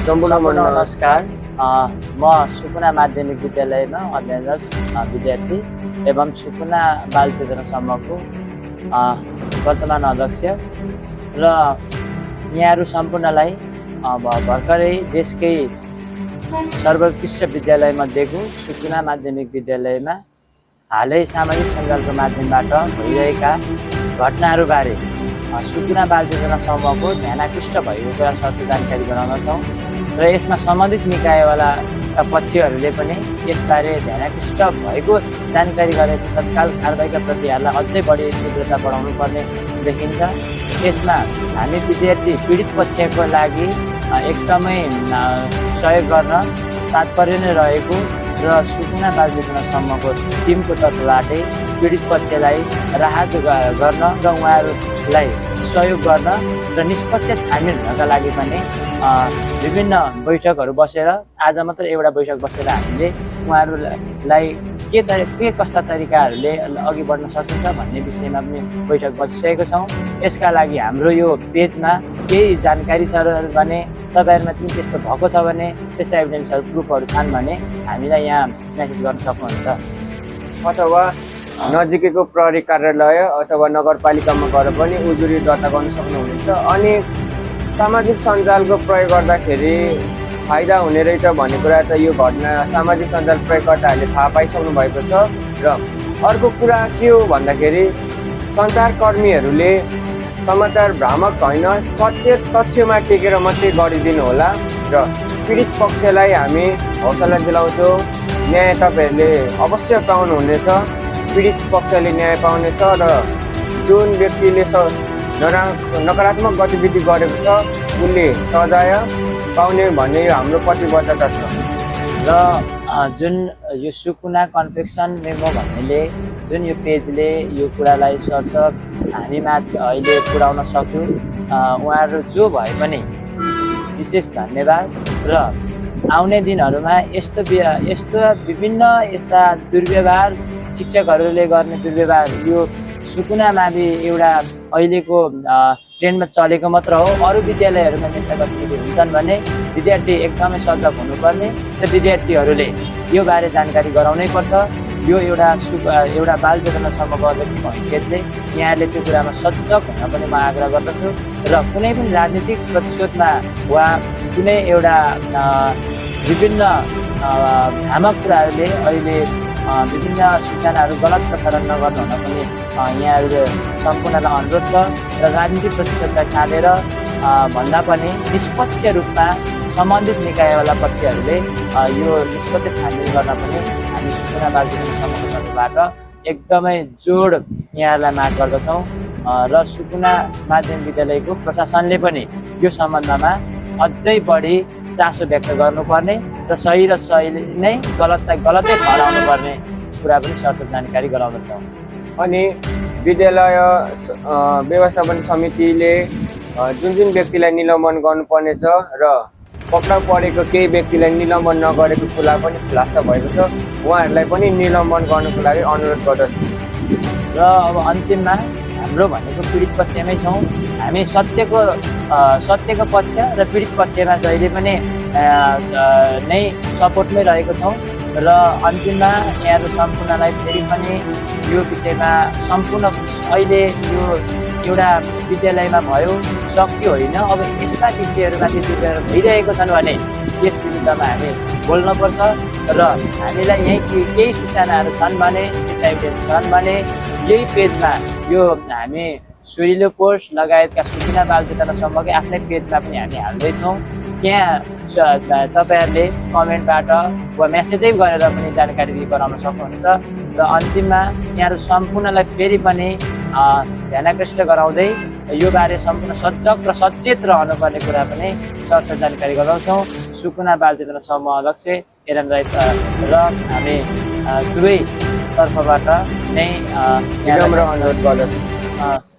सम्पूर्ण नमस्कार। म सुकुना माध्यमिक विद्यालयमा अध्ययनरत विद्यार्थी एवं सुकुना बाल चेतना समूहको वर्तमान अध्यक्ष र यहाँहरू सम्पूर्णलाई भर्खरै देशकै सर्वोत्कृष्ट विद्यालय मध्येको सुकुना माध्यमिक विद्यालयमा हालै सामाजिक सञ्जालको माध्यमबाट भइरहेका घटनाहरूबारे सुकुना बाल चेतना समूहको ध्यानाकृष्ट भएको कुरा सरसर जानकारी गराउनेछौँ र यसमा सम्बन्धित निकायवाला पक्षहरूले पनि यसबारे ध्यानाकृष्ट भएको जानकारी गरेको तत्काल कारबाहीका प्रतिहरूलाई अझै बढी तीव्रता बढाउनु पर्ने देखिन्छ। यसमा हामी विद्यार्थी पीडित पक्षको लागि एकदमै सहयोग गर्न तात्पर्य नै रहेको र सुकुना बाल चेतना समूहको टिमको तर्फबाटै पीडित पक्षलाई राहत गर्न र उहाँहरूलाई सहयोग गर्न र निष्पक्ष छानबिन हुनका लागि पनि विभिन्न बैठकहरू बसेर आज मात्र एउटा बैठक बसेर हामीले उहाँहरूलाई के कस्ता तरिकाहरूले अघि बढ्न सकिन्छ भन्ने विषयमा पनि बैठक बसिसकेको छौँ। यसका लागि हाम्रो यो पेजमा केही जानकारी छ भने तपाईँहरूमा पनि त्यस्तो भएको छ भने त्यस्ता एभिडेन्सहरू प्रुफहरू छन् भने हामीलाई यहाँ मेसेज गर्न सक्नुहुन्छ अथवा नजिकैको प्रहरी कार्यालय अथवा नगरपालिकामा गएर पनि उजुरी दर्ता गर्न सक्नुहुनेछ। अनि सामाजिक सञ्जालको प्रयोग गर्दाखेरि फाइदा हुने रहेछ भन्ने कुरा त यो घटना सामाजिक सञ्जाल प्रयोगकर्ताहरूले थाहा पाइसक्नु भएको छ। र अर्को कुरा के हो भन्दाखेरि सञ्चारकर्मीहरूले समाचार भ्रामक होइन सत्य तथ्यमा टेकेर मात्रै गरिदिनु होला र पीडित पक्षलाई हामी हौसला दिलाउँछौँ। न्याय तपाईँहरूले अवश्य पाउनुहुनेछ, पीडित पक्षले न्याय पाउनेछ र जुन व्यक्तिले नकारात्मक गतिविधि गरेको छ उसले सजाय पाउने भन्ने यो हाम्रो प्रतिबद्धता छ। र जुन यो सुकुना कन्फेक्सन मेमो भन्नेले जुन यो पेजले यो कुरालाई सरसर हामीमाझ अहिले पुर्याउन सक्यो उहाँहरू जो भए पनि विशेष धन्यवाद। र आउने दिनहरूमा यस्तो विभिन्न यस्ता दुर्व्यवहार शिक्षकहरूले गर्ने दुर्व्यवहार यो सुकुना मावि एउटा अहिलेको ट्रेन्डमा चलेको मात्र हो। अरू विद्यालयहरूमा यस्ता गतिविधि हुन्छन् भने विद्यार्थी एकदमै सजग हुनुपर्ने र विद्यार्थीहरूले यो बारे जानकारी गराउनै पर्छ। यो एउटा बाल चेतना समूहको अध्यक्षको हैसियतले यहाँले त्यो कुरामा सजग हुन पनि म आग्रह गर्दछु र कुनै पनि राजनीतिक प्रतिशोधमा वा कुनै एउटा विभिन्न भ्रामक कुराहरूले अहिले विभिन्न सूचनाहरू गलत प्रसारण नगर्नु हुन पनि यहाँहरू सम्पूर्णलाई अनुरोध छ र राजनीतिक प्रतिशोधलाई साधेर भन्दा पनि निष्पक्ष रूपमा सम्बन्धित निकायवाला पक्षहरूले यो निष्पक्ष छानबिन गर्न पनि हामी सुकुना बाल चेतना समूहको तर्फबाट एकदमै जोड यहाँहरूलाई माग गर्दछौँ र सुकुना माध्यमिक विद्यालयको प्रशासनले पनि यो सम्बन्धमा अझै बढी चासो व्यक्त गर्नुपर्ने र सही नै गलतलाई गलतै ठहराउनु पर्ने कुरा पनि सरसर जानकारी गराउँदछौँ। अनि विद्यालय व्यवस्थापन समितिले जुन व्यक्तिलाई निलम्बन गर्नुपर्ने छ र पक्राउ परेको केही व्यक्तिलाई निलम्बन नगरेको कुरा पनि खुलासा भएको छ, उहाँहरूलाई पनि निलम्बन गर्नको लागि अनुरोध गर्दछु। र अब अन्तिममा हाम्रो भनेको पीडित पक्षमै छौँ। हामी सत्यको पक्ष र पीडित पक्षमा जहिले पनि नै सपोर्टमै रहेको छौँ र अन्तिममा यहाँहरू सम्पूर्णलाई फेरि पनि यो विषयमा सम्पूर्ण अहिले यो एउटा विद्यालयमा भयो सक्यो होइन, अब यस्ता विषयहरूमाथि दुर्व्यवहार भइरहेको छन् भने यस विरुद्धमा हामी बोल्नुपर्छ र हामीलाई यही केही सूचनाहरू छन् भने एभिडेन्स छन् भने यही पेजमा यो हामी सुरिलो पोस्ट लगायतका सुकुना बाल चेतना समूहकै आफ्नै पेजमा पनि हामी हाल्दैछौँ। त्यहाँ तपाईँहरूले कमेन्टबाट वा मेसेजै गरेर पनि जानकारी गराउन सक्नुहुन्छ र अन्तिममा यहाँहरू सम्पूर्णलाई फेरि पनि ध्यानाकृष्ट गराउँदै यो बारे सम्पूर्ण सजग र सचेत रहनुपर्ने कुरा पनि सरसर जानकारी गराउँछौँ। सुकुना बाल चेतना समूह अध्यक्ष एरन राई र हामी दुवै तर्फबाट नै अनुरोध गर्दछु।